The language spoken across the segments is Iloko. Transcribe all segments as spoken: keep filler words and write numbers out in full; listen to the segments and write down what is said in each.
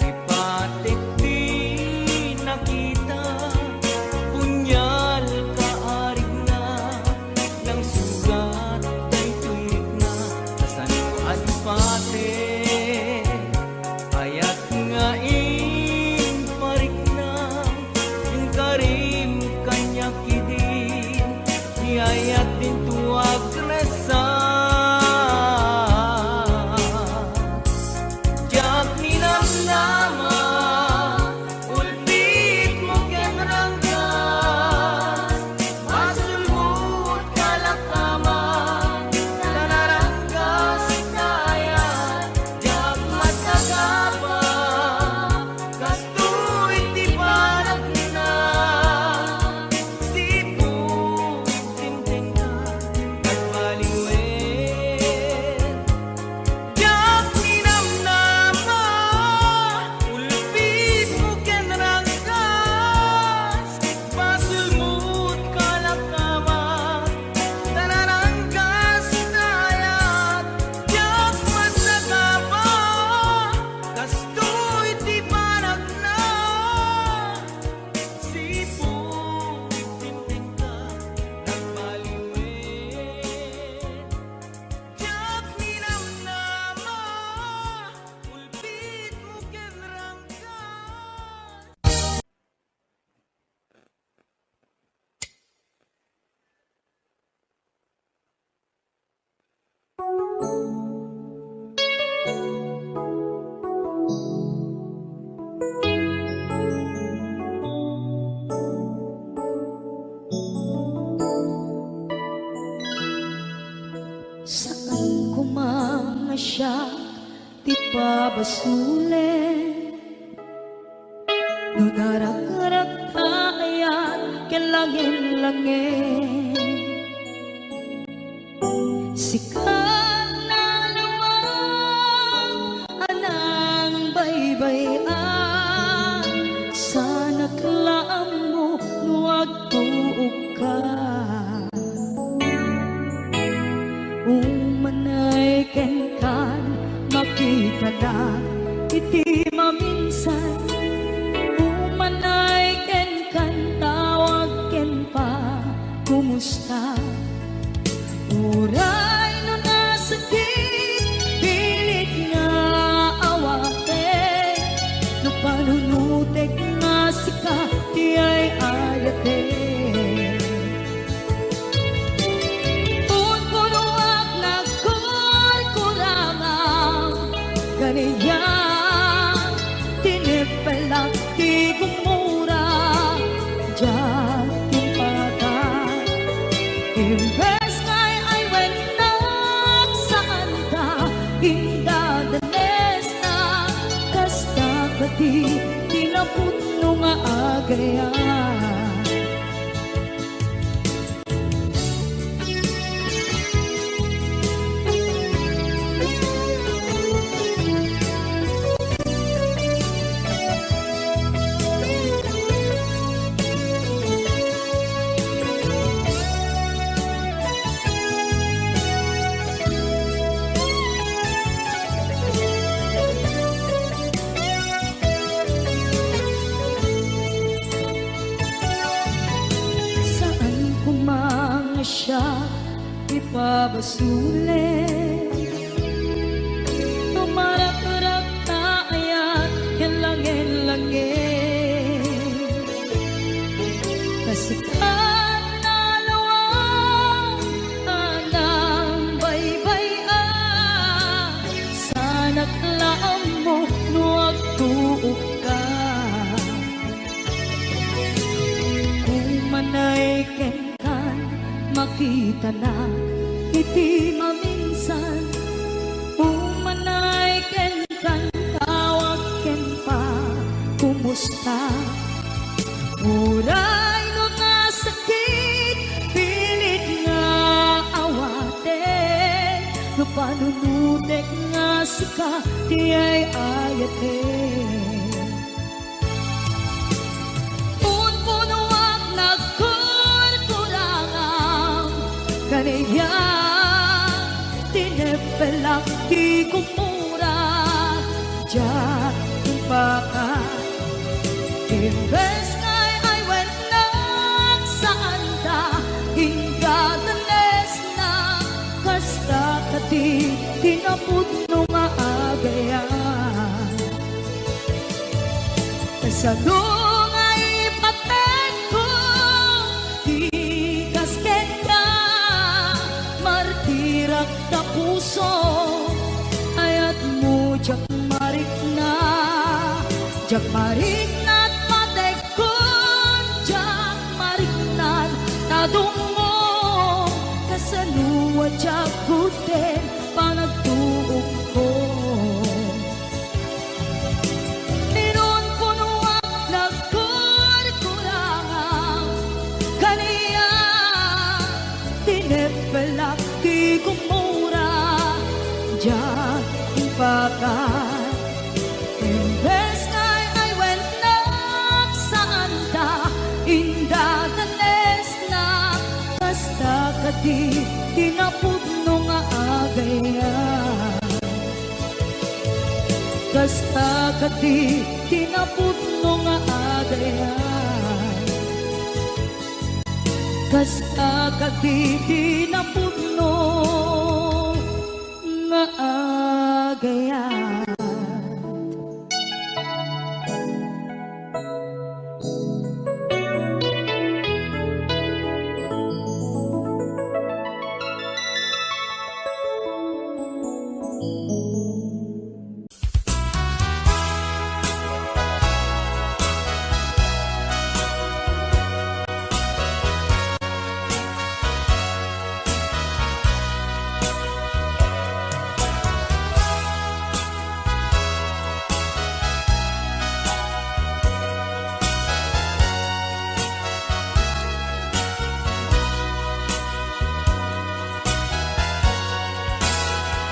Lipatek ti nakita, punyal kaarigna, nangsugat daytoy rikna, kasano a lipatek, ayat nga imparikna, inkarim kaniak idi, ti ayat dinto agresa. Diak ninamnama, ulpitmo ken ranggas, basolmo ti kalakaman, ta naranggas ta ayat, diak masagaba, kastoy ti panagna. Sipud timtengka, nagbaliwen. Diak ninamnama, ulpitmo ken ranggas, basolmo ti kalakaman, ta naranggas ta ayat, diak masagaba, kastoy ti panagna. Sipud timtengka, nagbaliwen. Diak ninamnama, ulpitmo ken ranggas. Saan koma nga siak ti pabasolen. No narakrak ta ayat ken langin-langin, sika nalawag a nangbaybay-an, saanak la ammo no agtuokka. Umanay kenkan, makitanak iti maminsan. Umanay kenkan, tawag ken pa, kumusta? Uray no nasakit, pilit nga awatek, no panunutek nga sika ti ay-ayatek. Punpunoak nagkurkurangam, kaniak, tineppelak ti gumura, diak impatay. Imbes nga ay-aywennak, saanta indadanesna, kasta kadi ti napudno nga agayat. Saan koma nga siak ti pabasolen. Tumarakrak ta ayat ken langin-langin. Kasikat nalawag a nangbaybay-an, saanak la ammo no agtuokka. Umanay kenkan, makitanak iti maminsan. Umanay kenkan, tawag ken pa, kumusta? Uray no nasakit, pilit nga awatek, no panunutek nga sika ti ay-ayatek. Punpunoak nagkurkurangam, kaniak, tineppelak ti gumura, Diak impaka, imbes nga ay wennak, saanda, inda danesna, kasta kadi ti napudno nga agayam. Kasano nga ipatedko ti kas kenka, martirak ta puso, ayatmo diak marikna, diak marikna pategkon, diak marikna tadummo, kasano a diak gudden panagtuokko. Inunpunoak nagkurkurangan kaniak, tineppelak ti gumura, diak impakan. Imbes nga ay wennak, saanda, inda danesna, kasta kadi ti napudno nga agayam. Kasta kadi ti napudno nga agayam. Kasta kadi ti napudno nga agayam.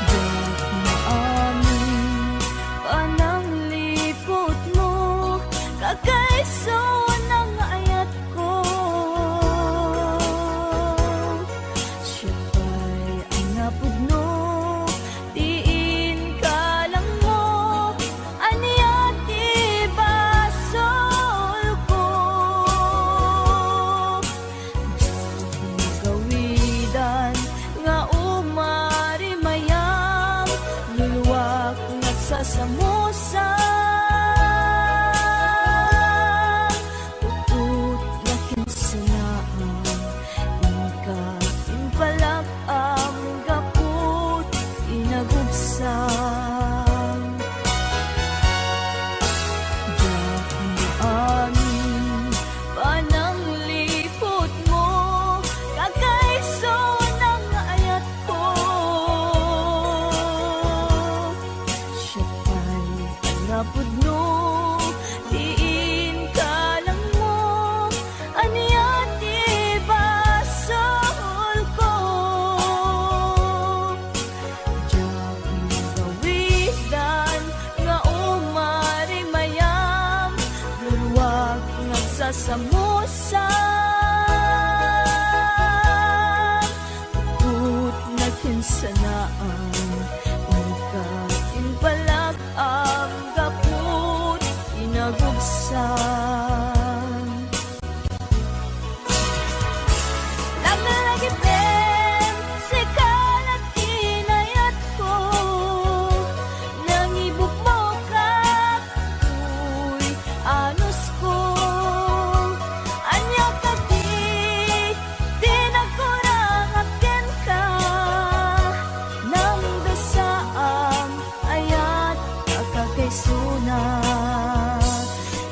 Diak maamin panangliputmo, kakaisuna nga ayatko. Siak pay a napudno ti inkalangmo, ania ti basolko? Diak magawidan nga umarimayam, luluak nga agsasamusan. Upot nga kinsanaan, inka impalak-am gapu ti inagubsam. Diak maamin panangliputmo, kakaisuna nga ayatko. Siak pay a napudno ti inkalangmo, ania ti basolko? Diak magawidan nga umarimayam, luluak nga agsasamusan. Upot nga kinsanaan, inka impalak-am gapu ti inagubsam. Laglagipem, sika la ti inayatko, nangibukbokak toy anusko. Ania kadi ti nagkurangak kenka? Nangdasaam, ayat a kakaisuna.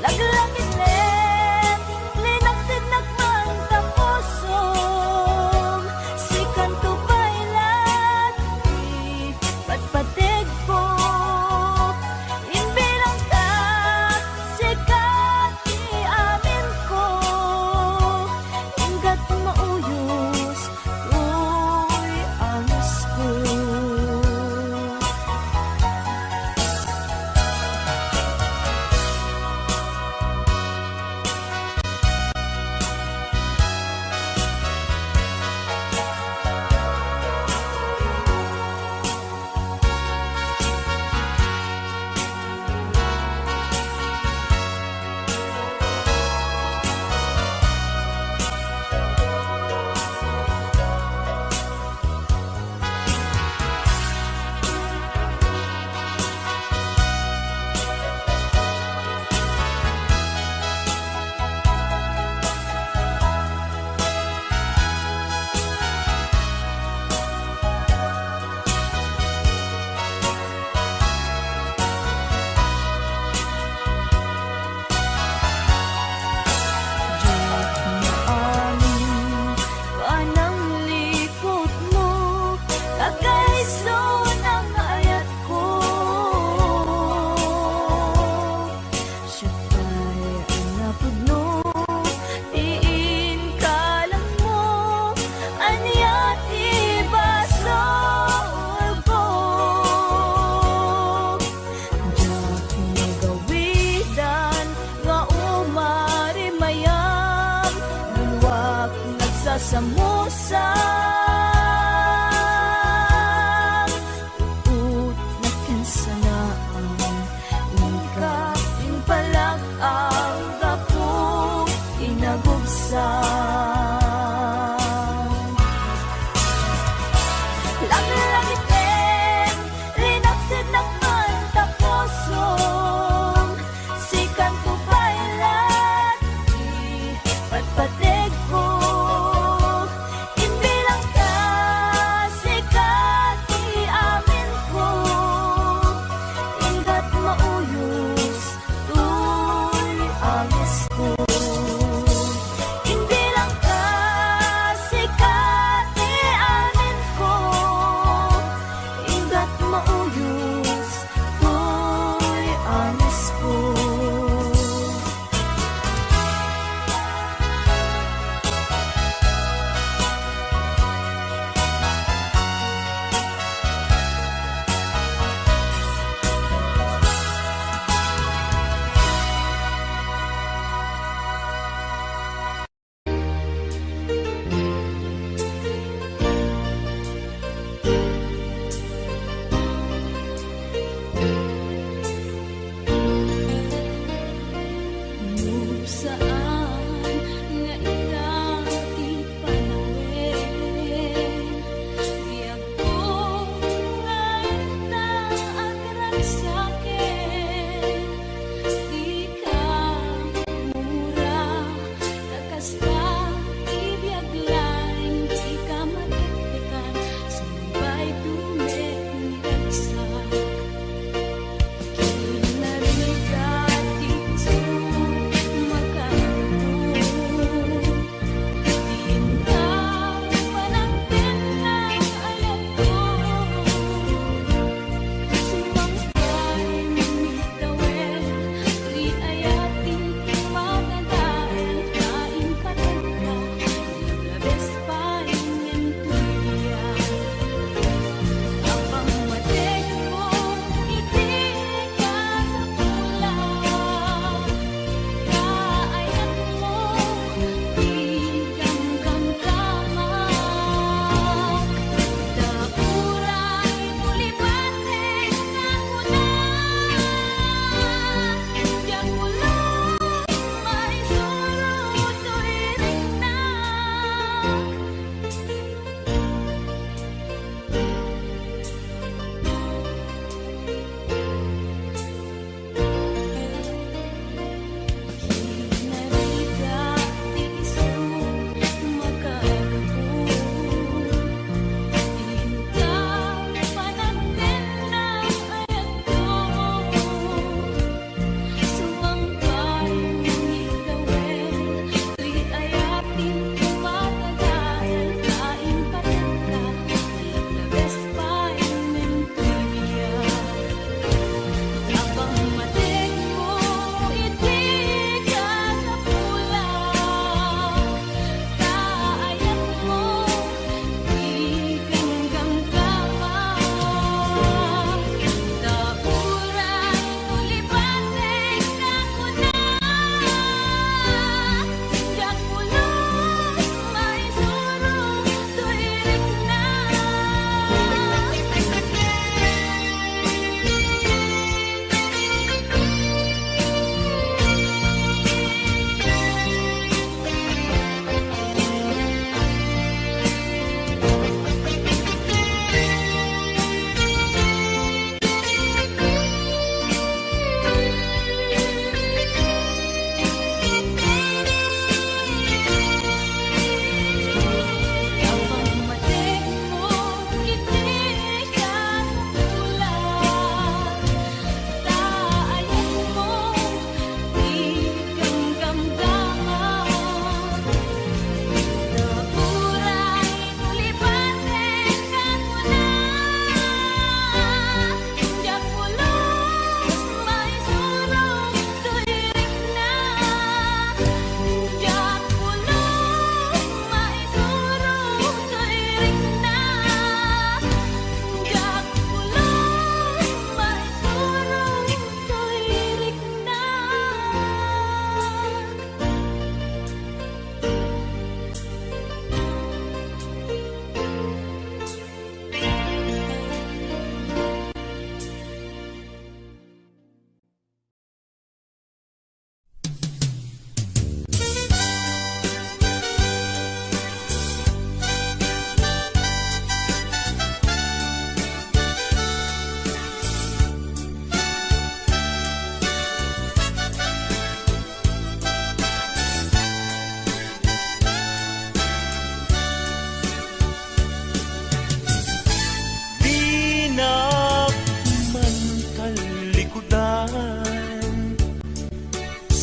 Laglagipem, linaksidnak man ta pusom, sikanto pay la ti patpategko. Imbilangka, sika ti aminko, inggat mauyos, toy anusko. Samusang utna ken sanaam, inka impalak a gapu inagubsam. Langit-langit ken linapsitnak man ta pusom, sikanto pay la ti patpategko.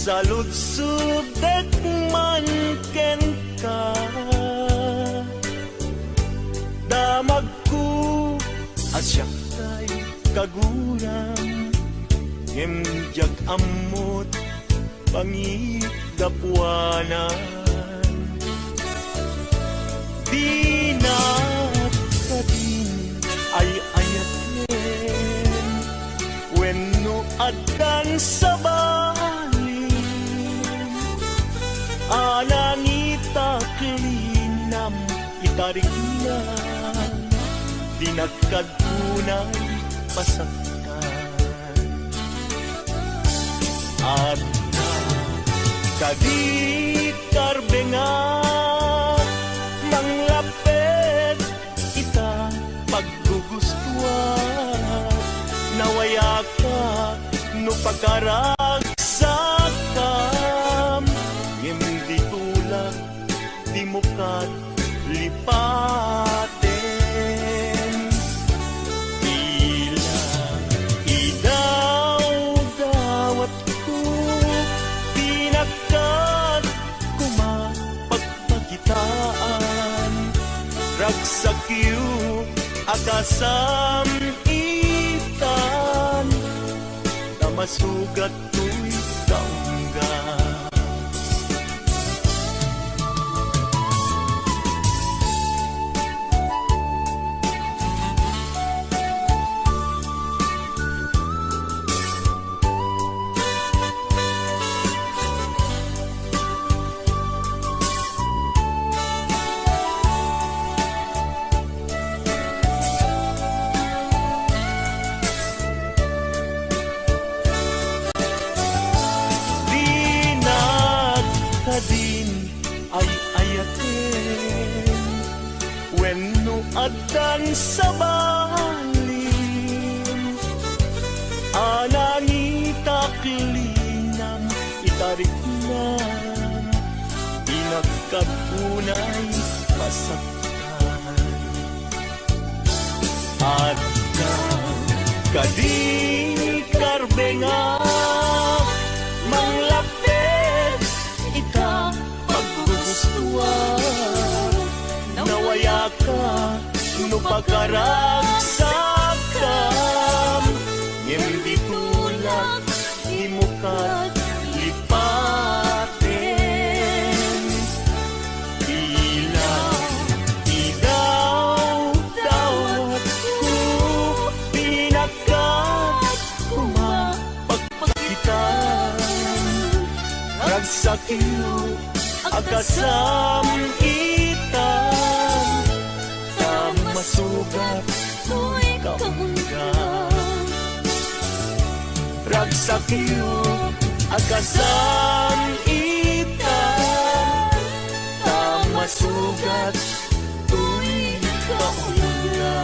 Saludsodek man kenka, damagko a siak tay kaguram, ngem diak ammot panggapuanan. Dinak kadin ay-ayaten wenno addan sabali. Alangitak linam itarikna, dinak kad unay pasaktan. Adda kadi karbengak, manglaped ita paggugustuak. Nawayaka no pakaragsakam, ngem di tulak dimo kat lipaten. Ila idawdawatko, dinak kat koma pagpakitaan. Ragsakyo a kasam-itan, ta masugat toy kaungga. Dinak kadin ay-ayaten wenno addan sabalin. Alangitak linam itarikna, dinak kat unay masaktan. Adda kadi karbengak, manglaped ita paggugustuan. Nawayaka no pakaragsakam, ngem di tulak dimo kat lipaten. Ila idawdawatko, dinak kat koma pagpakitaan. Ragsakyo a kasam-itan, ta masugat toy kaungga. Ragsakyo a kasam-itan, ta masugat toy kaungga.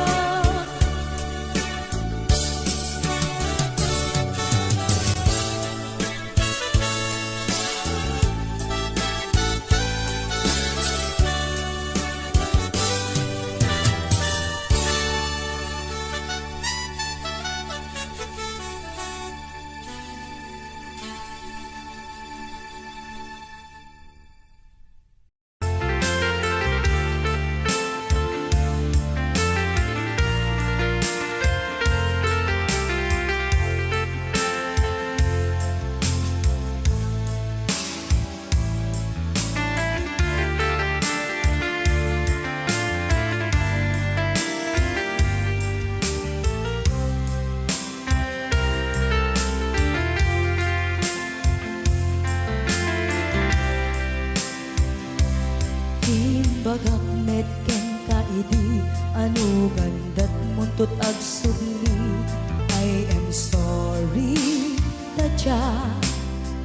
Imbagak met kenka idi anugan datmuntot agsubli. I am sorry, ta diak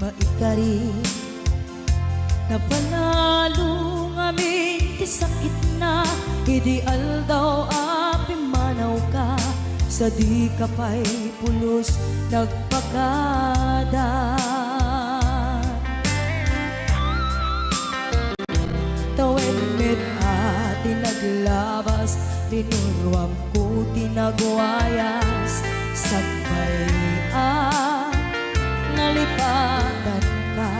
maikari. Napanalo ngamin ti sakitna idi aldaw a pimmanawka, sadika pay pulos nagpakada. Tawen met a ti naglabas, rinuruamko ti nagwayas. Sakbay a nalipatanka,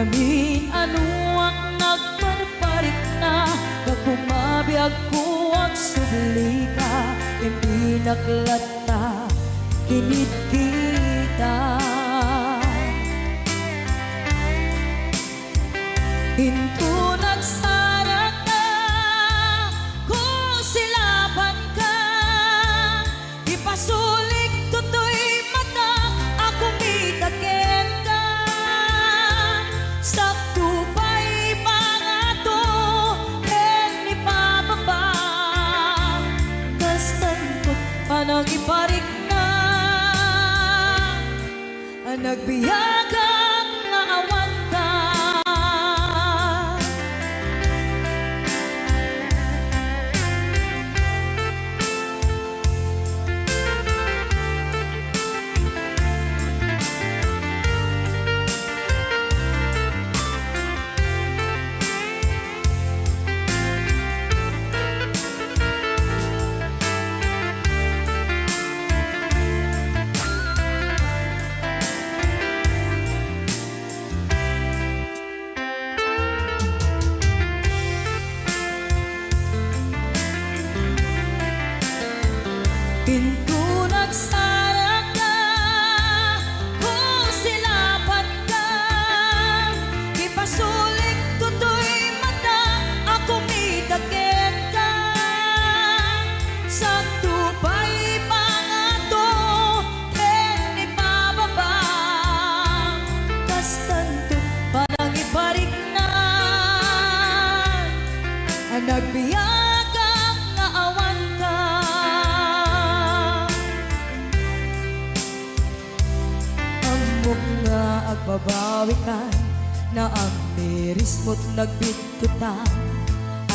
Amin-anoak nga agparparikna, gapu nga biagko agsubli ka, imbinak latta kinit kita. Inton agsaraka, kusilapanka, ipasulik toy mata a kumita kenka. Sakto pay pangato ken ipababa, kastan to't panangiparikna a nagbiagak nga awanka. Inton agsaraka, kusilapanka, ipasulik toy mata a kumita kenka. Sakto pay pangato ken ipababa, kastan to't panangiparikna a nagbiagak nga awanka. Ammok nga agbabawikan, naamiris mo't nagbitkutan.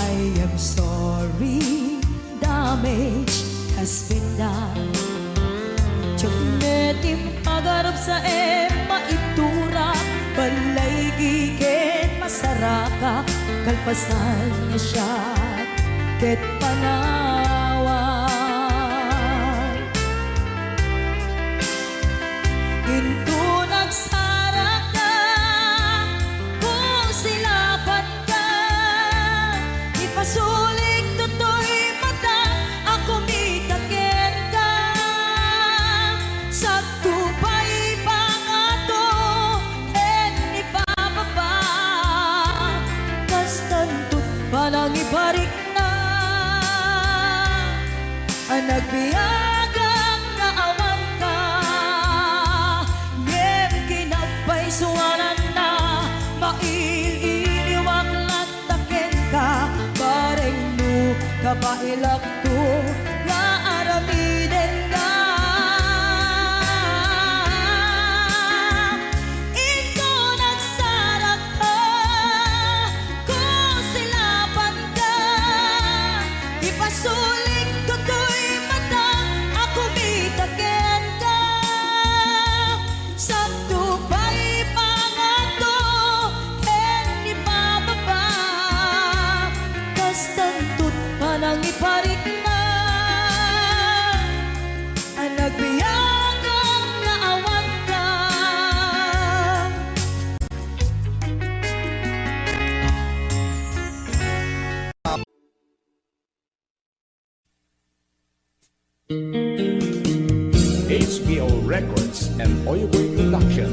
I am sorry, damage has been done. Diak met impagarup sa em maitura, balay giken masaraka, kalpasan nga siak ket panawan. Inton agsaraka, kusilapanka, ipasulik toy mata a kumita kenka. Sakto pay pangato ken ipababa, kastan to't panangiparikna a nagbiagak nga awanka. Ngem kinapaysuananna, mail-iliwak latta kenka, bareng no kabaelakto nga aramidenka. Inton agsaraka, kusilapanka, ipasulik toy mata a kumita kenka. Sakto pay pangato ken ipababa, kastan to't panangiparikna a nagbiagak nga awanka. H B O Records and Oyoboy Production.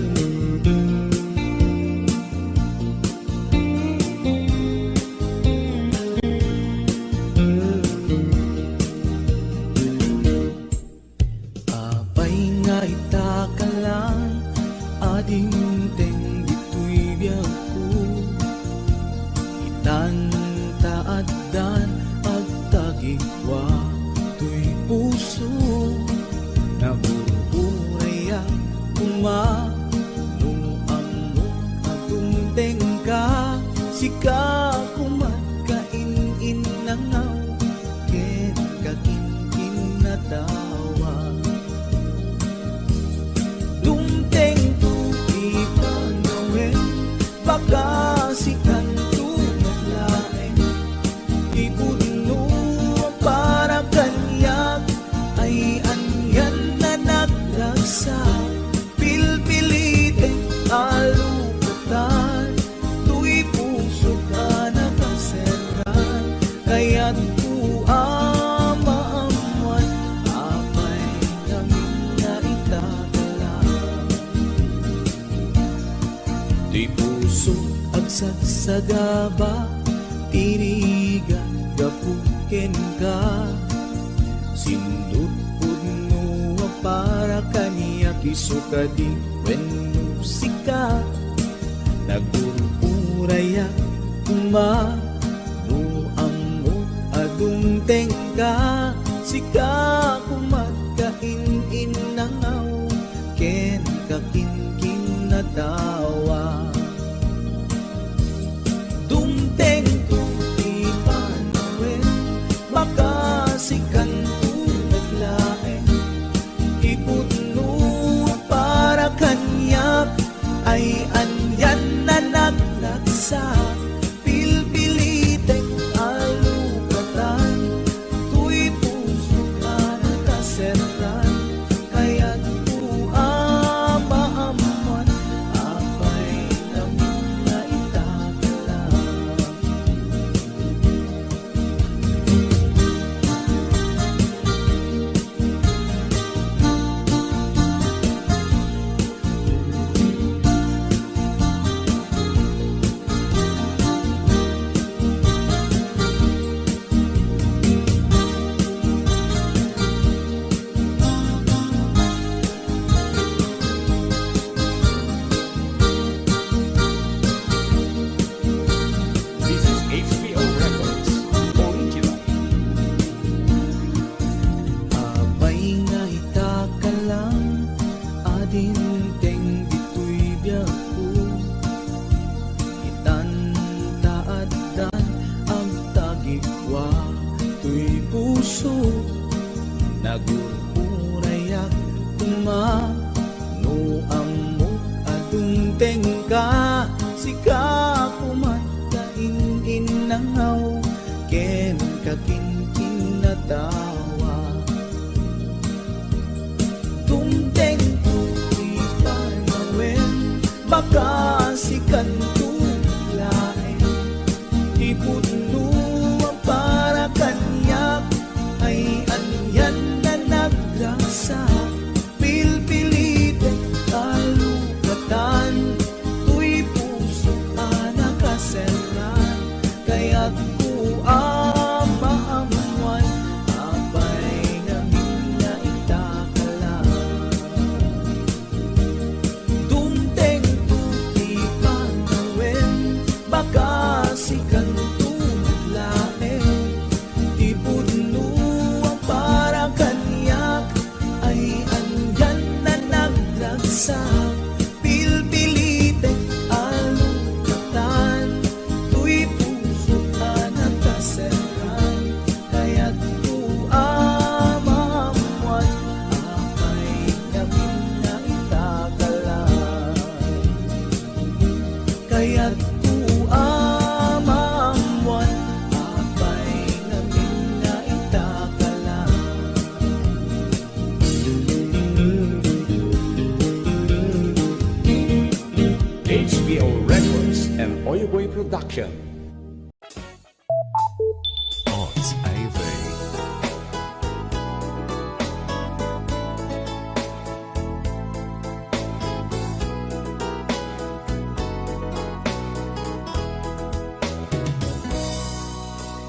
Apay nga ita ka lang a dimteng ditoy biagko? Itan ta addan agtagingwa toy puso. Nabur-urayak koma no ammok a dumtengka. Sika koma't kain-innangaw ken kaginginnatawa. Dumtengto ti panawen, baka sikanto met laeng. Ti pudno a para kaniak ay anian a nagragsak. Pilpilitek a lukatan. Ti puso agsagsagaba, ti rigat gapu kenka. Sindut pudno a para kaniak, isu kadi wenno sika. Nagururayak koma no ammok a dumtengka. Sika koma ti in-innangaw ken kakinkinatawa. Dumtengto ti panawen, makasikanto met laeng. Ti pudno a para kaniak ay anian a nagragsak. Pilpilitek a lukatan, toy pusok a nakaserran. Kayatko a maammuan, apay ngamin nga itakala. This is H P O Records, original. Apay nga itakala, adinteng ditoy biagko. Itan ta addan agtagipwa toy puso. Nagururayak koma no ammok a dumtengka. Sika koma ti in-innangaw ken kakinkinatawa. Dumtengto ti panawen, makasikanto laeng. Ti pudno a para kaniak ay anian a nagragsak. Pilpilitek a lukatan, toy pusok a nakaserran. Kayatko a maammuan, apay ngamin nga itakala. Dumtengto ti panawen, makasikanto met laeng. Ti pudno a para kaniak ay anian a nagragsak. Pilpilitek a lukatan, toy pusok a nakaserran. Kayatko a maammuan, apay ngamin nga itakala. Kayatko a maammuan, apay ngamin nga itakala. H P O Records and Oyoboy Production. Arts A V.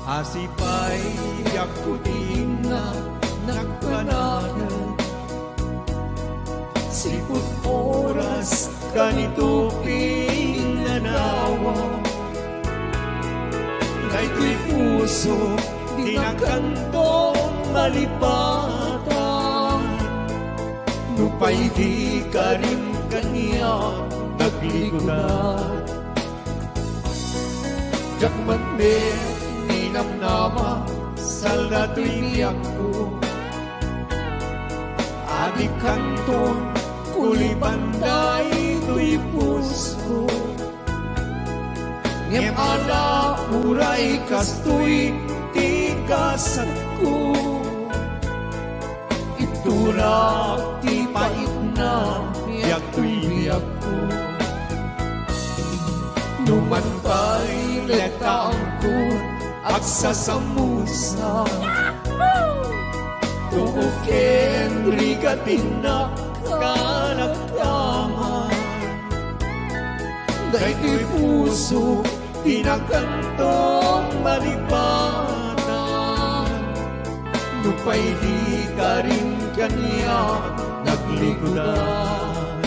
Asipay diak putinna nagpanagan. Sipud oras kanito pinnanawa. Daytoy puso, di nakanto malipatan. Nupay di karim kaniak nagligunan. Diak met ninamnama, salda toy biagko. Adi kanton kuliban daytoy pusko. Ngem ala uray kastoy ti gasatko. Iturak ti paitna, biag toy biagko. Numan pay letaangko, agsasamusa. Too ken rigat ti nakalakaman. Daytoy puso, di nakanton malipatan. Nupay di karim kaniak naglikudan.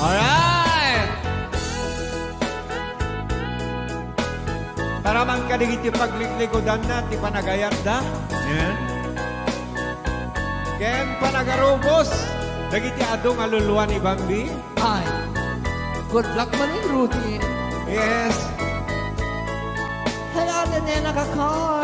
Alright! Tara man kadagiti paglikudanna ti panagayatda. Amen. Ken panagarubos dagiti adu nga luluan ni Bambi. Ay, good luck man in Rudy. Yes. Hello, the Nena Kakar.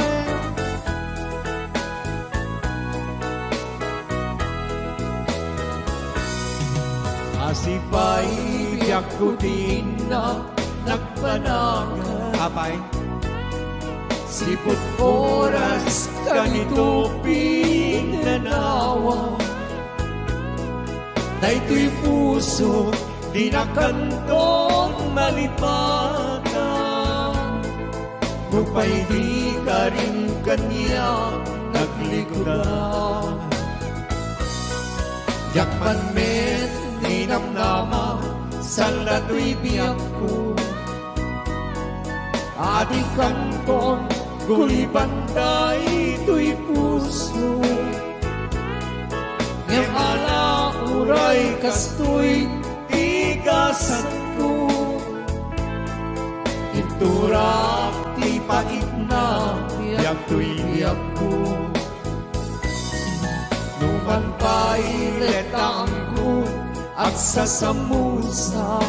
Asi pay biagko ti innak nagpanagan. Apay. Sipud oras kanito pinanawa. Daytoy puso, di nakanton malipatan. Nupay di karim kaniak naglikudan. Diak man met ninamnama, saan datoy biagko. Adi kanton guliban daytoy puso. Ngem ala uray kastoy ti gasatko. Itturak ti paitna, biagtoy biagko. Numan pay lettaangko, agsasamusa.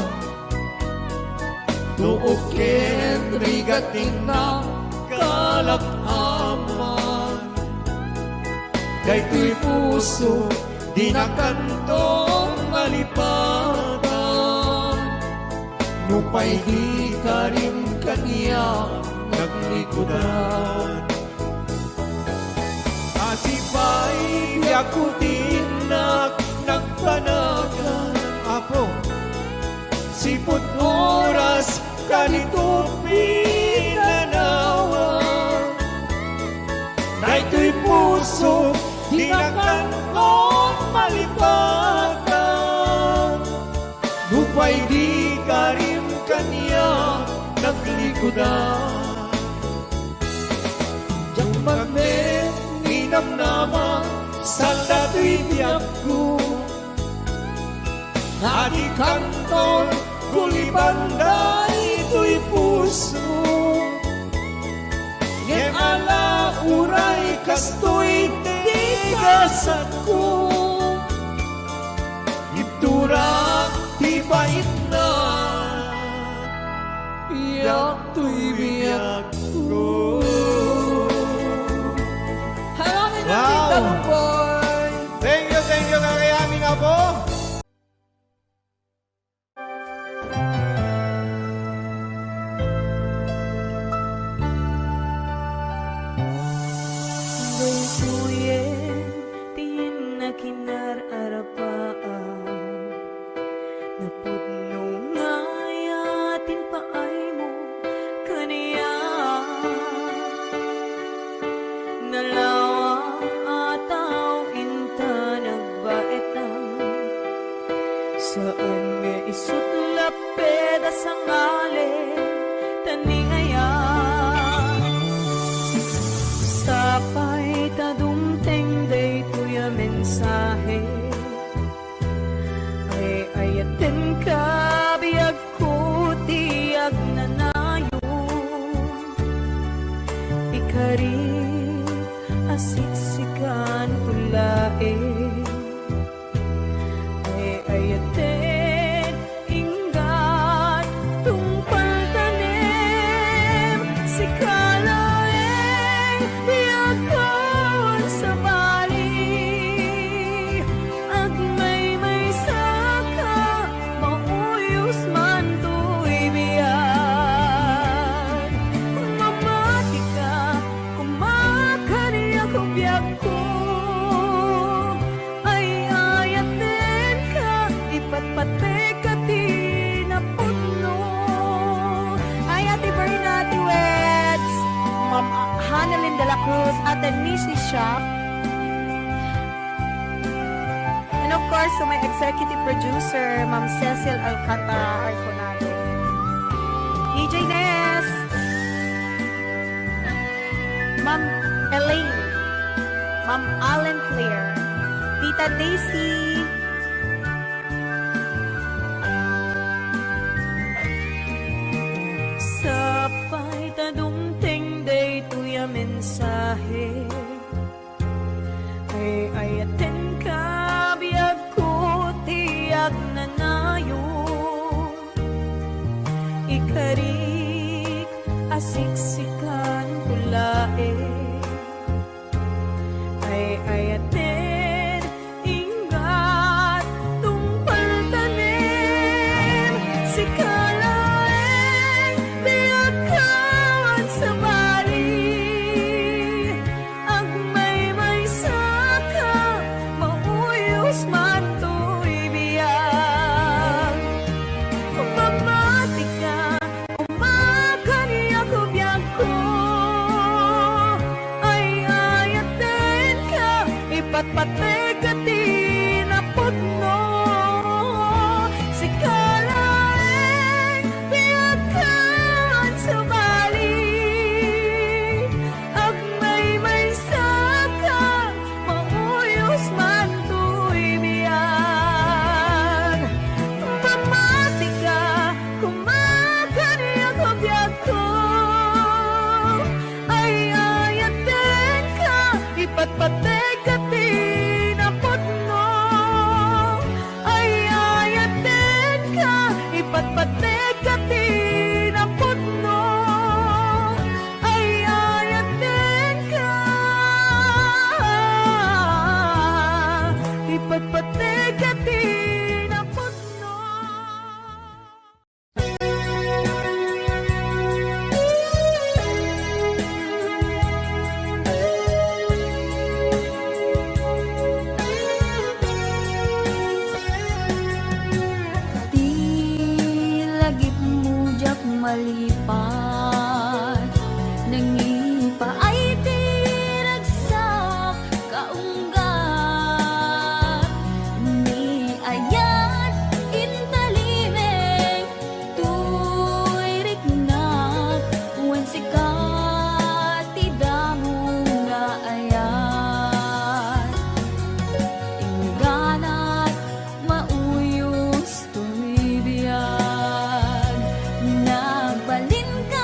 Tuok ken rigat innak kalak-aman. Daytoy puso, di nakanton malipatan. Nupay di karim kaniak naglikudan. Asi pay biagko ti innak nagpanagan. Apo. Sipud oras kanito pinanawa. Daytoy puso, di nakanton malipatan. Nupay di karim kaniak naglikudan. Diak man met ninamnama, saan datoy biagko. Adi kanton guliban daytoy puso. Ngem ala uray kastoy ti gasatko. Itturak ti paitna, biagtoy biagko. Hello, Ninong Wow! Tita Bongboy. Thank you, thank you, kakayamin nga po. Daytoyen ti nakinar-arapaam. Napudno nga ayaten paaymo kaniak. Nalawa a tao inta nagbaetan. Saan nga isut' lapped a sangalen ta ni ayat. Sapay ta dumteng daytoy a mensahe. Ay-ayatenka, biagko ti agnanayon. Ikarik a siksikan ti laeng. Ay-ayaten, inggay, tungpal tanem, sika laeng, biagkon sabali. Agmaymaysaka, mauyos man toy biag. Mamatika, koma kaniak, biagko. Ay-ayatenka, ipatpatka ti napudno. Ay, Ate Berna, Ate Weds, Ma'am Hanalyn de la Cruz, Ate Nisi Shop. And of course, to my executive producer, Ma'am Cecil Alcantara Arconado. D J Ness, Ma'am Elaine, Ma'am Allen Claire, Tita Daisy, Sapay ta dumteng daytoy a mensahe. Ay-ayatenka, biagko, ti agnanayon. Ikarik a siksikan ko laeng. Ay-ayaten, inggat, tungpal tanem. Sika laeng, biagko, awan sabali. Agmaymaysaka, mauyos man toy biag. Mamatika, koma kaniak, biagko. Ay-ayatenka, ipatpateg ti napudno. Sika laeng, biagko, awan sabali. Agmaymaysaka, mauyos man toy biag. Mamatika, koma kaniak, biagko. Ay-ayatenka, ipatpateg ti napudno. Ay-ayatenka, ipatpateg ti napudno. Ay-ayatenka, ipatpateg ti napudno. Ti lagipmo diak malipat, nangipaay ti ragsak kaunggat. Ni ayat intalimeng toy riknak, wen sika ti damo nga ayat. Ingganat, mauyos toy biag. Nagbalinka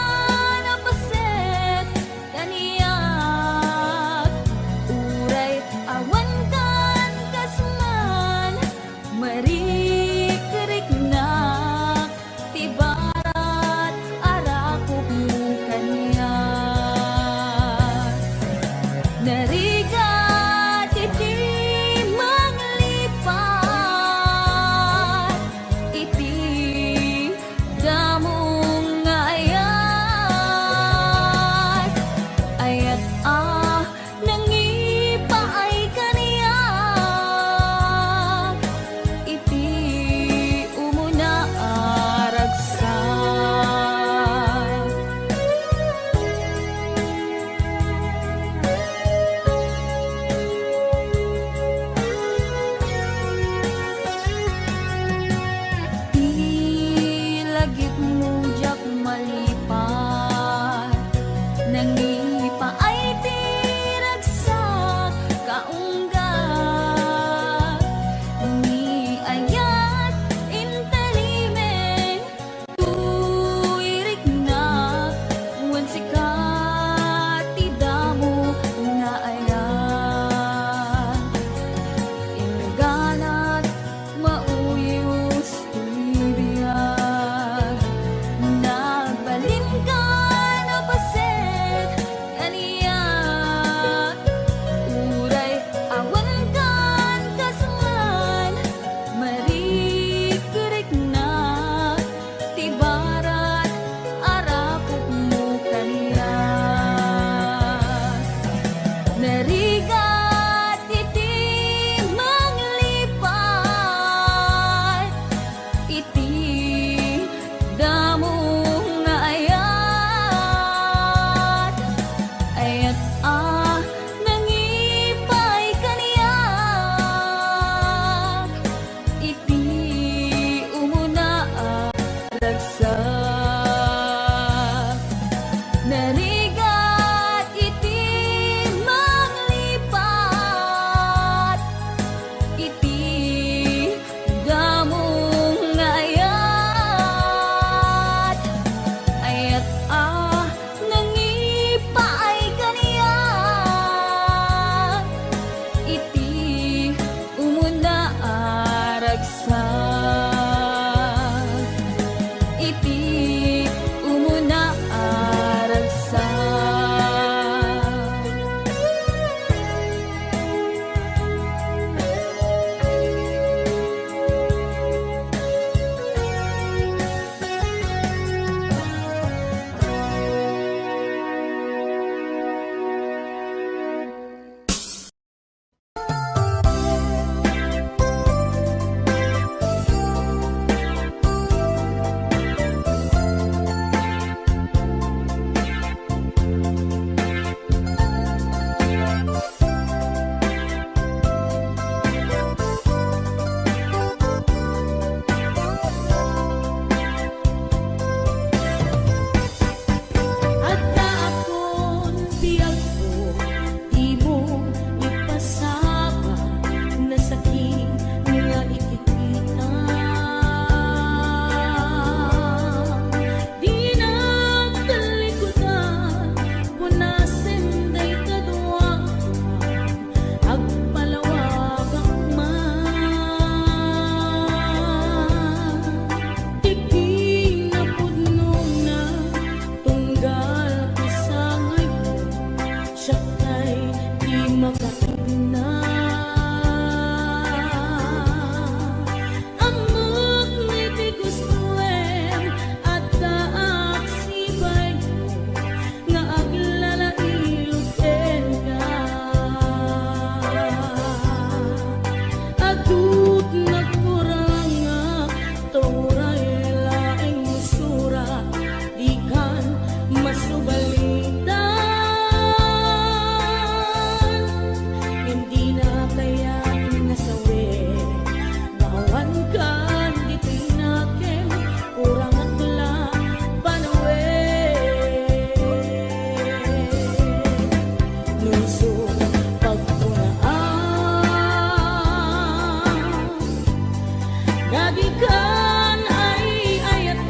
Dikan ay-ayaten,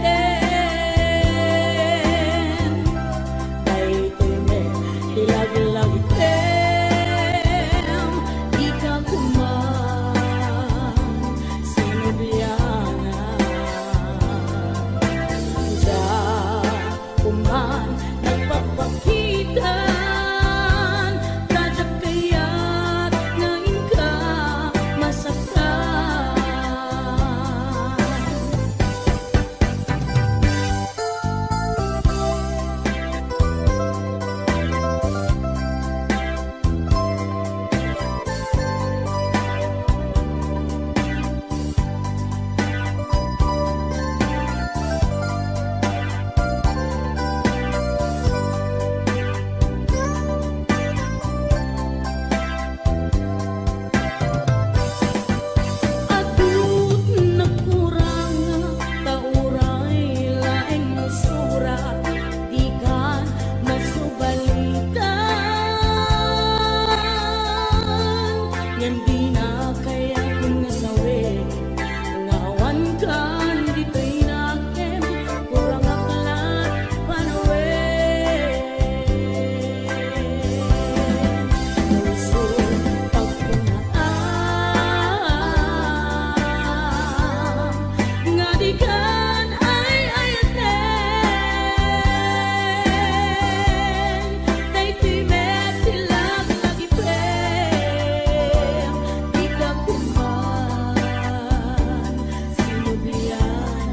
daytoy met ti laglagitem, dika koma sinublianan. Diak koma nagpakpakitan, ta diak kayat nga inka masaktan. Adu ti nagkurang, ta uray laeng masurat, dikan masubalitan. Ngem dina kayat nga sawen nga awankan ditoy nakem, kurangak la panawen. Puso, pagkunaam nga dikan ay-ayaten, daytoy met ti laglagitem, dika koma sinublianan.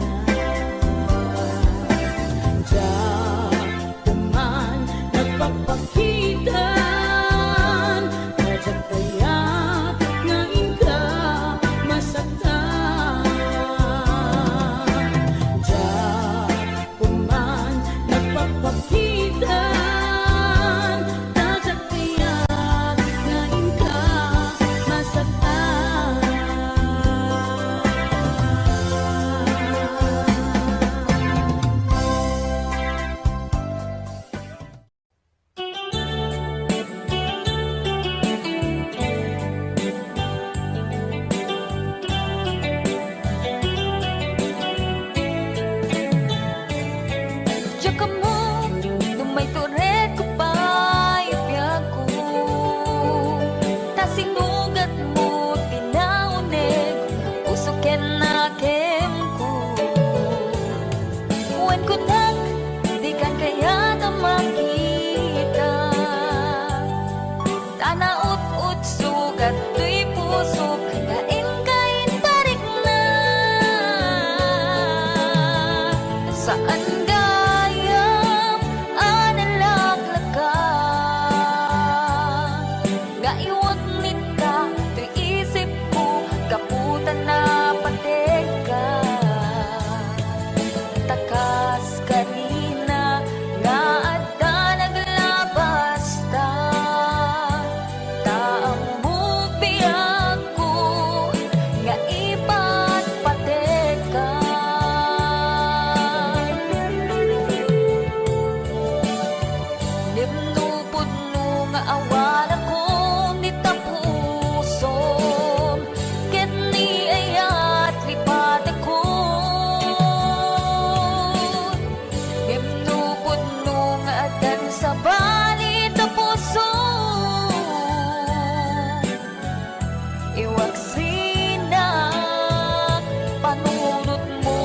Diak koma nagpakpakitan, ta diak kayat nga inka masaktan. Diak koma nagpakpakitan, ta diak kayat nga inka masaktan. Diak ammo no maituredko pay biagko, ta sinugatmo ti nauneg, puso ken nakemko. Wen kunak, dikan kayat a makita. Ta naut-utsugat toy pusok nga inka inparikna. Saan gayam a nalaklaka nga iwagnitka toy isipko gapu ta napategka. Ta kas kanina nga adda naglabasta, ta ammo biagko nga ipatpategka. Ngem no pudno nga awalakon ni tapusom, ket ni ayat lipatakon. Ngem no pudno nga addan sabali ta puso, iwaksinak panunotmo.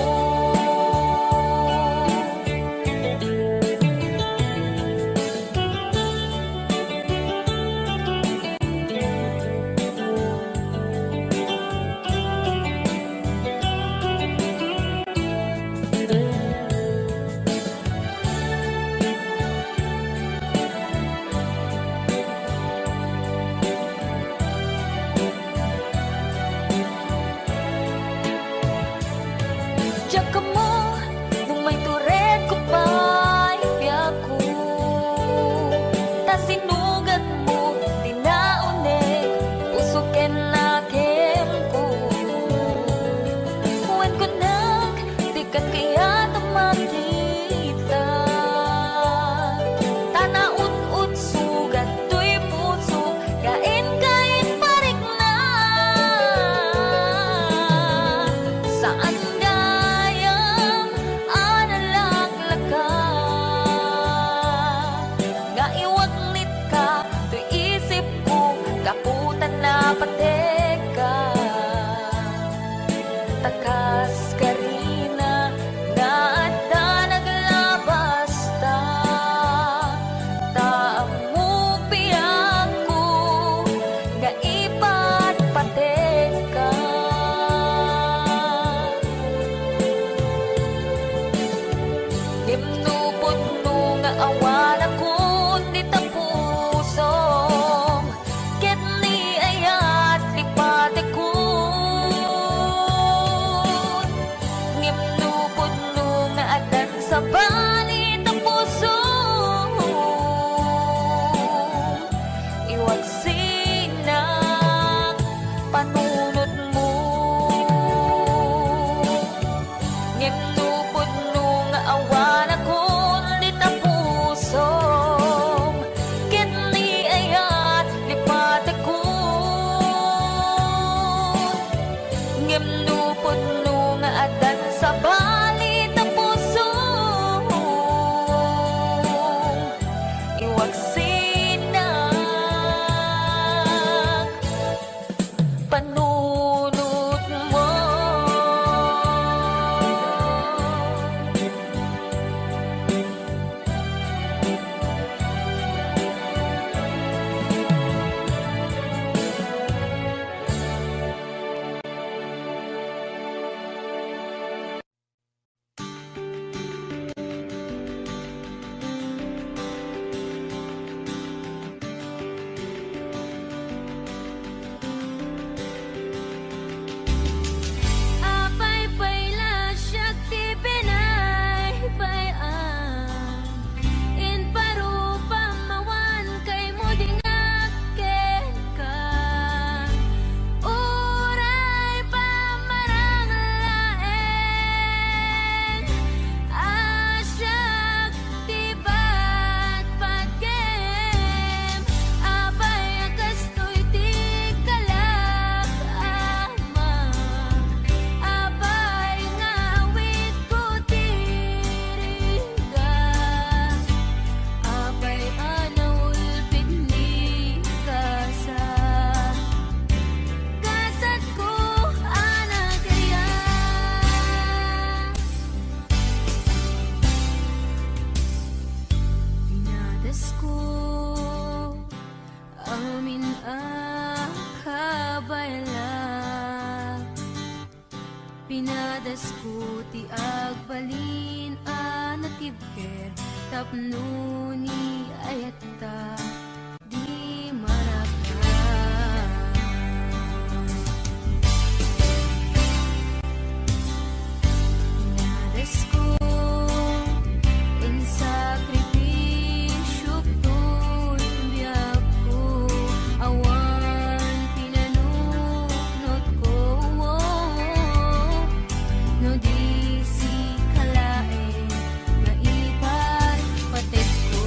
Diak ammo no maituredko pay biagko, ta sinugatmo ti nauneg, puso ken nakemko. Wen kunak, dikan kayat a makita. Ta naut-utsugat toy puso nga inka inparikna. Andayam a nalaklaka nga iwagnitka toy isipko gapu ta napatekka. Ta kas karina nga adda naglabasta, ta ammo biagko nga ipatpatekka. Ngem no pudno nga awanakon dita pusom, ket ni ayat ti patekon. Ngem no pudno nga addan sabali ta pusom, iwagsinak panunotmo. Ngem no pudno nga awanakon dita pusom, ket ni ayat ti patekon. Ngem no pudno nga addan sabali ta pusom, iwagsinak panunotmo. Apay pay la siak ti binaybay-am, imparupam awan kaymo di ngagkenka. Uray pamarang laeng a siak ti patpatgem, apay a kastoy ti kalak, Ama, apay nga awidko ti rigat, apay a naulpit ni kasa. Kasatko a nagayat. Pinadasko amin a kabayla. Pinadasko ti agbalin a natibker tapno ni ayatta di maragsak. Pinadasko in sakripisio toy biagko, awan pinanunotko, no di sika laeng nga ipatpatekko.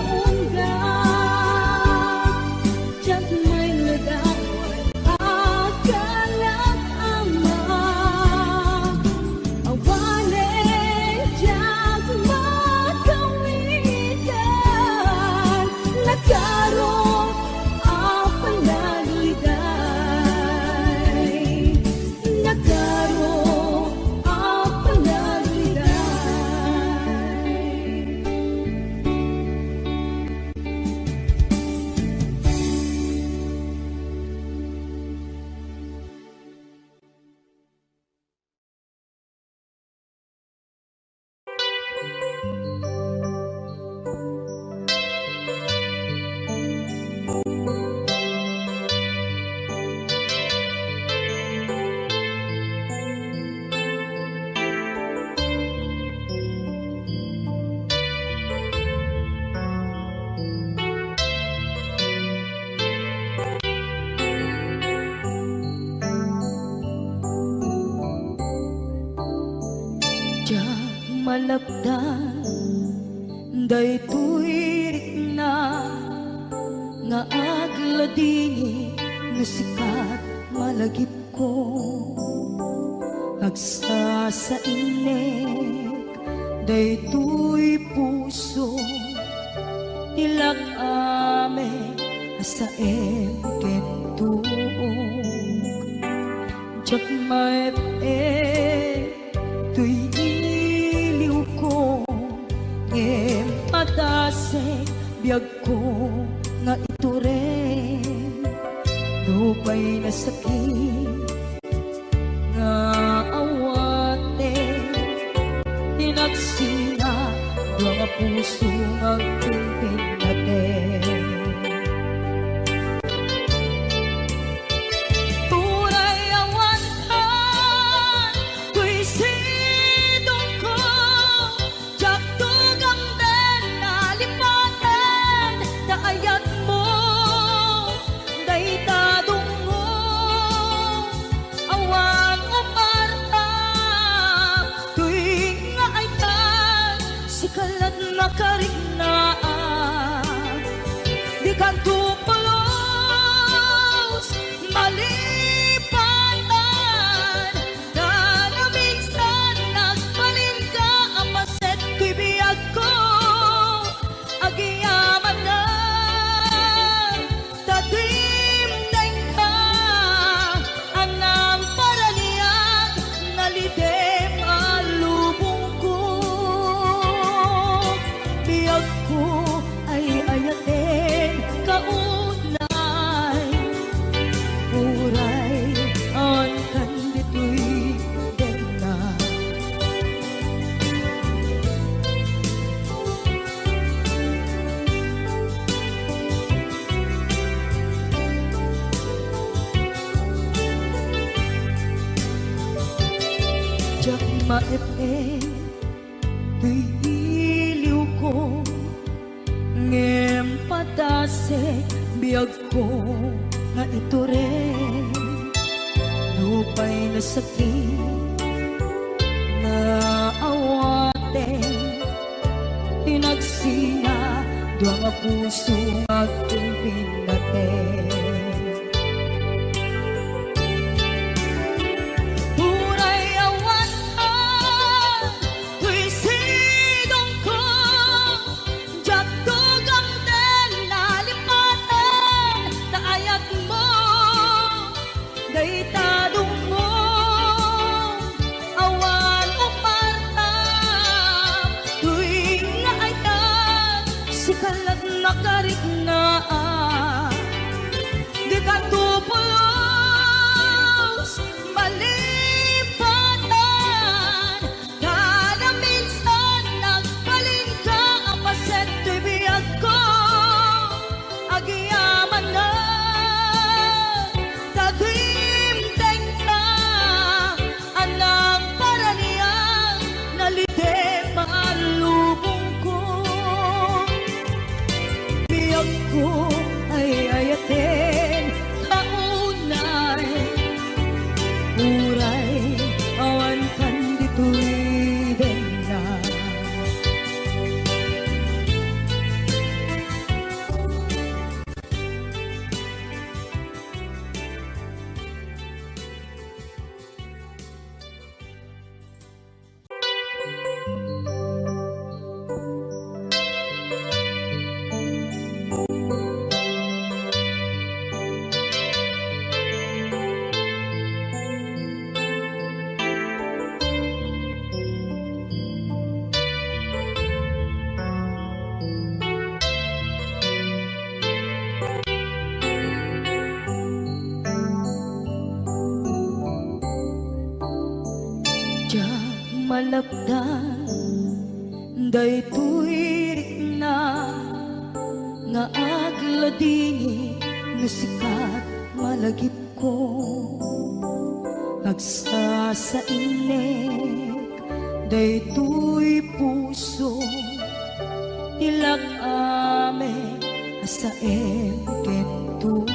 Ungga, diak mailadawan a kalak ama. Awanen diak makawitan, nakaro a panagriday. Nakaro a panagriday. Diak malapdan daytoy rikna nga agladingit no sika malagipko. Agsasainnek daytoy puso ti lak-am a saem ken tuok. Diak maep-ep toy iliwko, ngem padasek biagko nga itureng. Nupay nasakit nga awaten, tinaksina dua nga puso nga agpinpinnaten. Uray awan kan toy sidongko, diak tugamden nalipaten ta ayatmo dayta dungngong. Awan uparta toy nga ayat, sika lat makariknaak. Dikanto pulos malipatan, ta naminsan agbalinka a paset toy biagko. Agyamanak ta dimdengka a nangparaniak, nalidem a lubongko. Biagko ay ayaten kaunay, uray awan kan ditoy denna. Diak maep-ep toy iliwko, ngem padasek biag ko nga itureng. Nupay nasakit nga awaten, tinaksina dua nga puso nga agpinpinnaten. Uray awan ka toy sidongko, diak tugamden nalipaten ta ayatmo dayta dungngong. Awan uparta toy nga ayat, sika lat makariknaak. Dikanto pulos malipatan, ta naminsan agbalinka a paset toy biagko. Agyamanak ta dimdengka a nangparaniak, nalidem a lubongko. Biagko ay ayaten kaunay, uray awan kan ditoy denna. Lapdan daytoy rikna nga agladingit no sikat malagipko. Agsasainnek daytoy puso, ti lak-amek a saem ken tuok.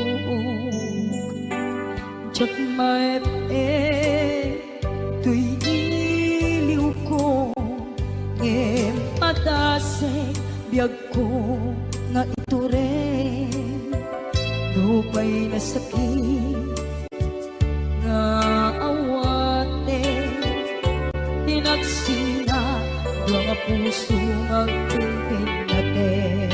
Diak maep-ep toy iliwko, ngem padasek biagko nga itureng. Nupay nasakit nga awaten, tinaksina dua nga puso nga agpinpinnaten.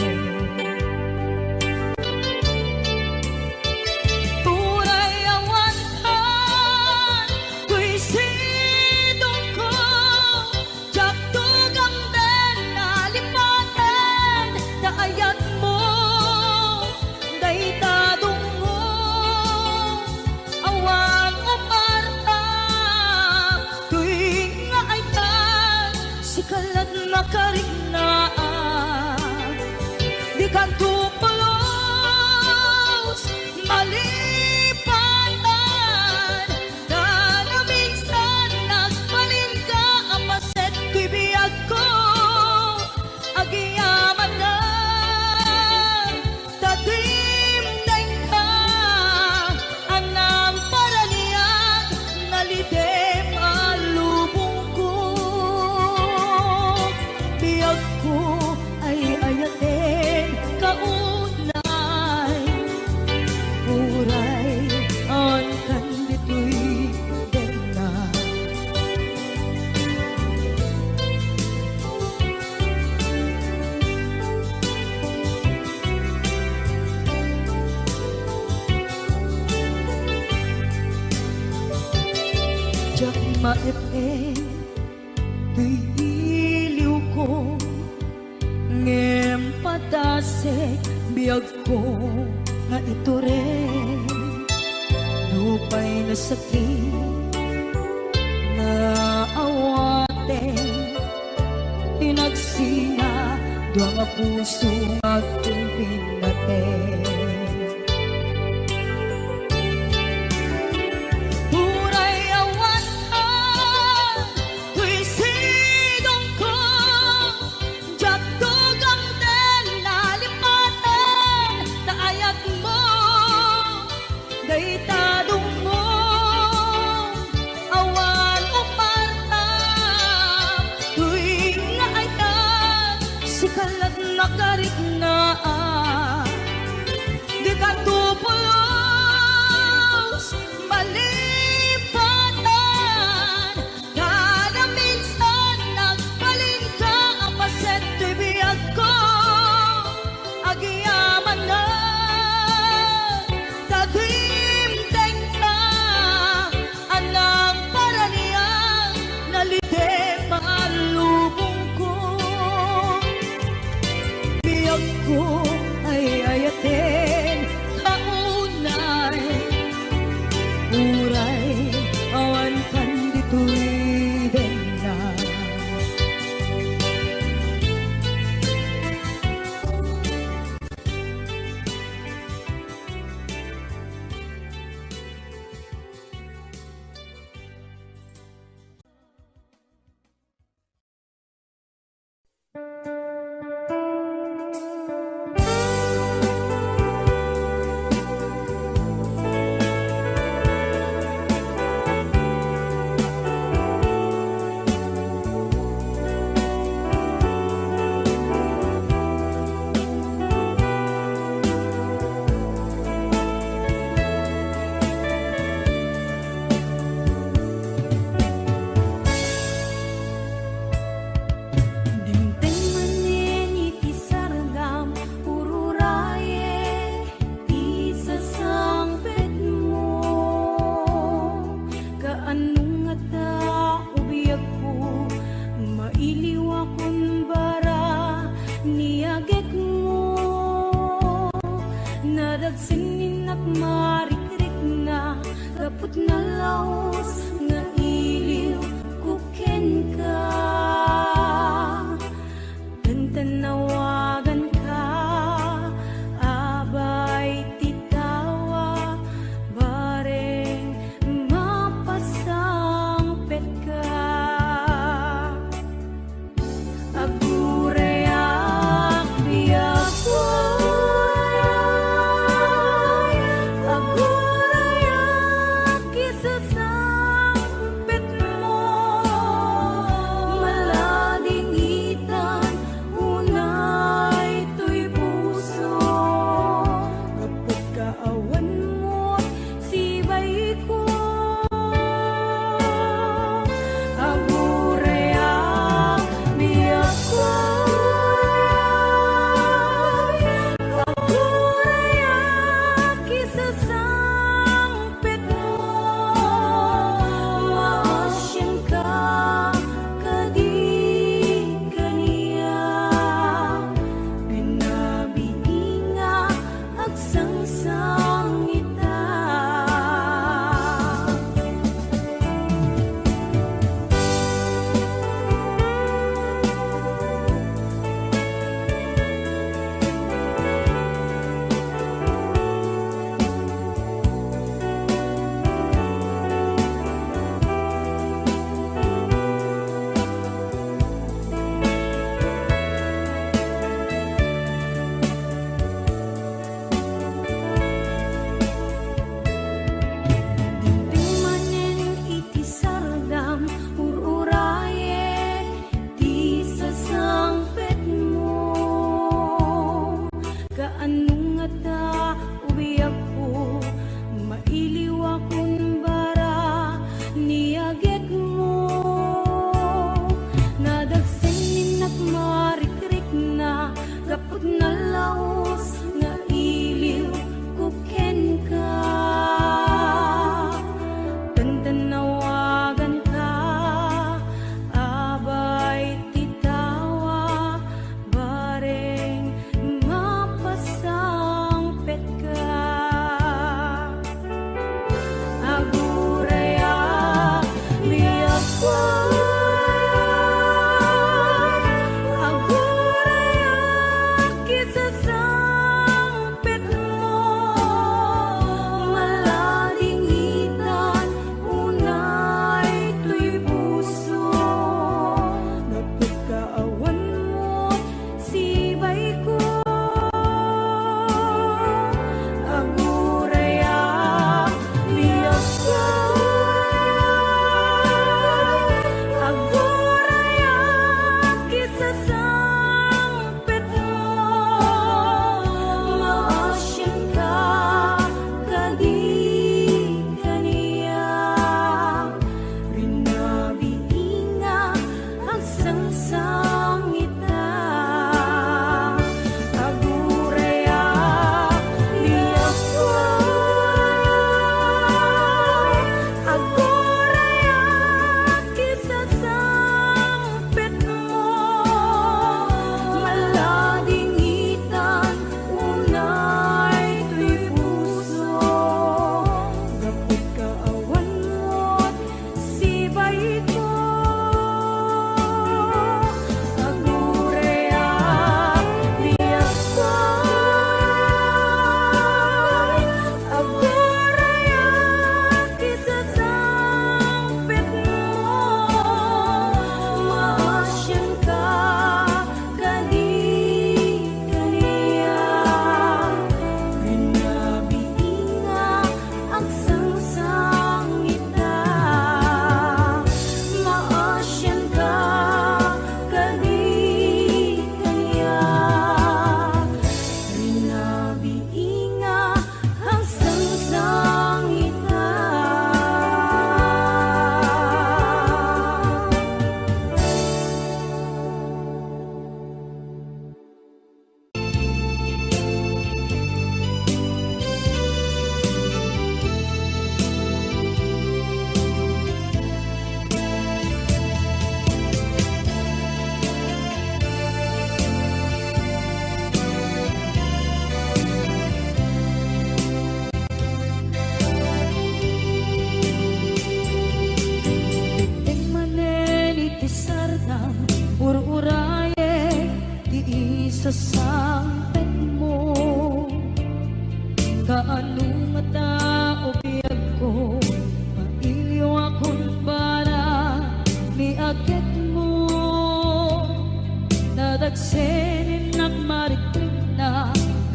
Uray awan kan toy sidongko, diak tugamden a lipaten ta ayatmo dayta dungngo. Awan uparta toy nga ayat, sika lat makariknaak. Dikanto pulos malipatan, ta naminsan nagbalinka a paset toy biagko. Agyamanak ta dimdengka a nangparaniag, nalidem a lubongko. Biagko ay ayaten kaunay, uray awan kan ditoy denna. Diak maep-ep toy iliwko, ngem padasek biag ko nga itureng. Nupay nasakit nga awaten, tinaksina dua nga puso nga agpinpinnaten. Uray awan toy sidongko, diak tugamden a lipaten ta ayatmo dayta dungngo. Awan uparta toy nga ayat, sika lat makariknaak. Dikanto pulos malipatan, kada minsan nagbalinka a paset toy biagko. Agyamanak ta dimdengka a nangparaniag, nalidem a lubongko. Biagko ay ayaten kaunay, uray awan kan ditoy denna. Dimteng manen iti sargam, ururayek ti sasangpetmo. Kaano ngata, o biagko, mailiwakon bara ni agekmo? Nadagsen ni innak marikrikna, gapu ta nalaus nga iliwko kenka.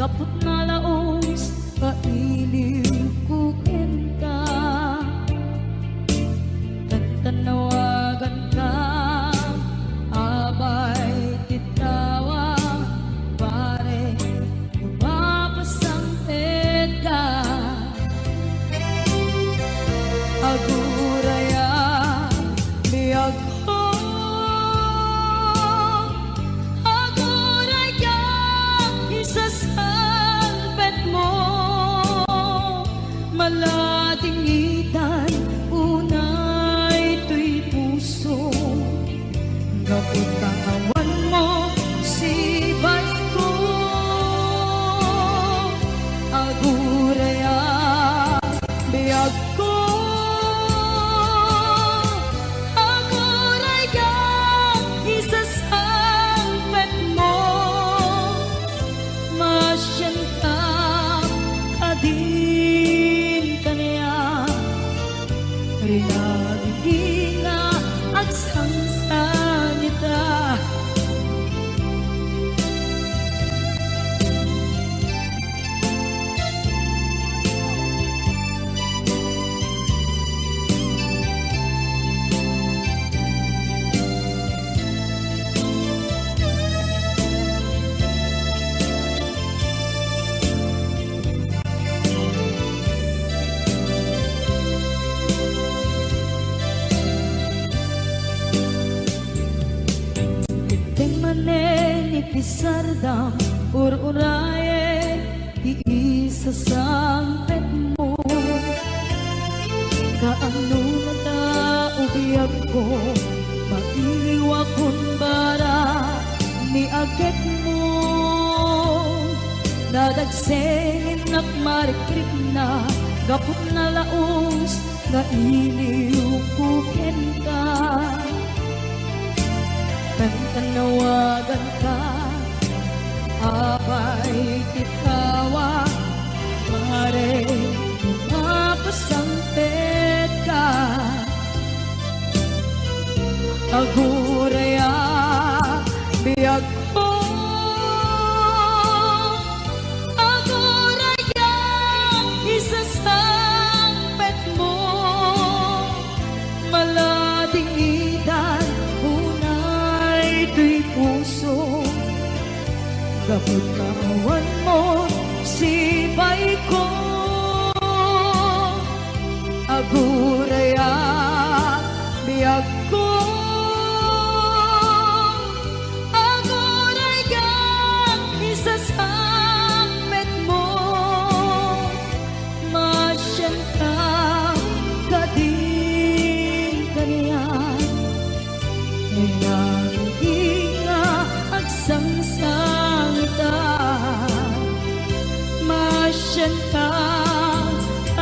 Aput nalaus nga iliwko kenka, tantannawaganka, abay ti tawag, pare, mapasangpetka. Aguraya, biag Agurayam, isasangpetmo, maladingitan unay toy puso, gapu ta awanmo sibayko. Agurayam, biagko, agurayam, isasangpetmo, masianka, adin kaniak, rinabinga, agsangsangita. Item manen iti sardam, ur-urayen ti isasangpetmo. Kaano ngata, o biagko, mailiwakon bara ni agekmo. Nadagsengennak marikrikna gapu nalaus nga iliwko kenka. Tantannawaganka, abay ti tawag, pare, mapasangpetka. Aguraya, biagko, aguraya, isasangpetmo, maladingitan unay toy puso, gapu ta awanmo sibayko. Aguraya, biagko, aguraya, isasangpetmo, masianka, kadin kaniak, rinabinga, agsangsangita, masianka,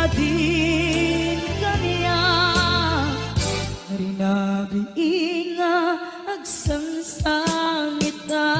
adin kaniak, rinabinga, agsangsangita.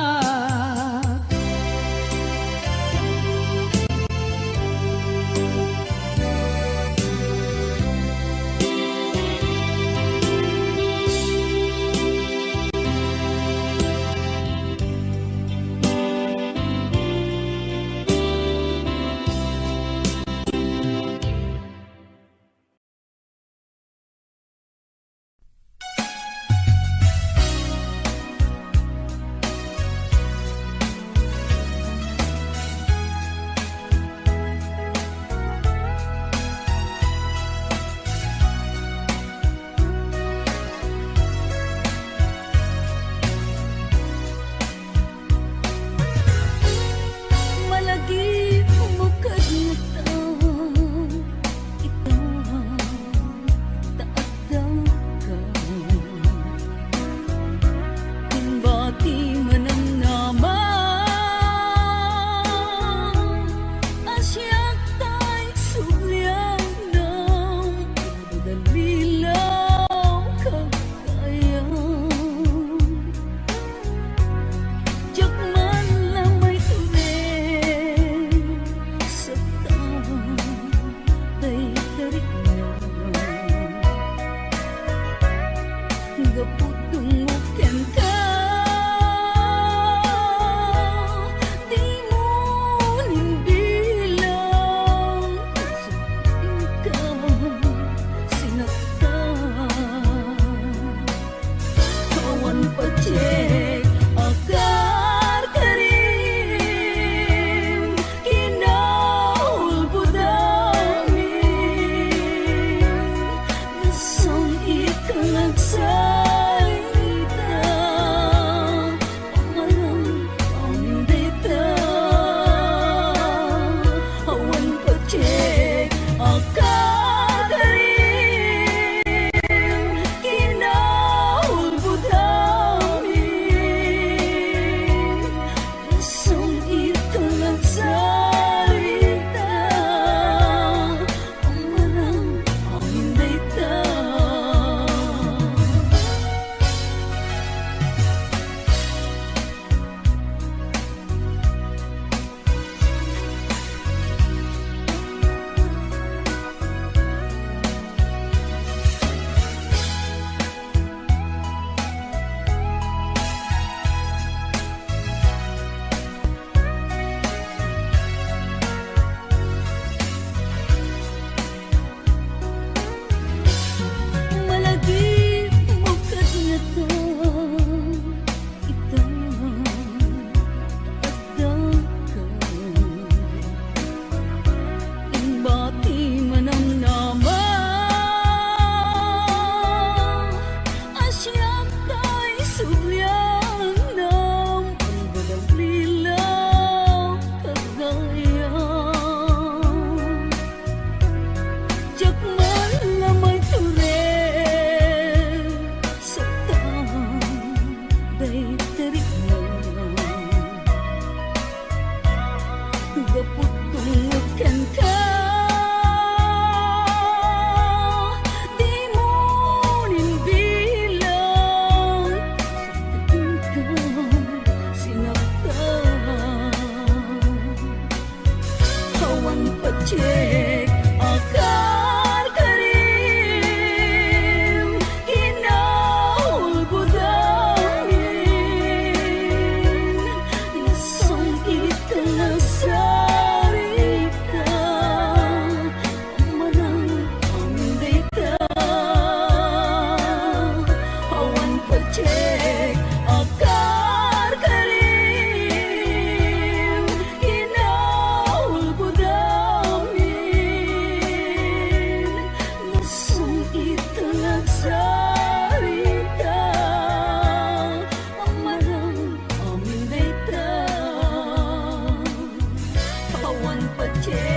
Gapu tungod kenka, dimo nimbilang sinaktan. Awan patiek a karkarim, kinaulbod amin. Nasangkit nga agsarita, amanang amin dayta. Awan patiek a karkarim, kinaulbod amin. Nasangkit nga agsarita, amanang amin dayta. Awan patiek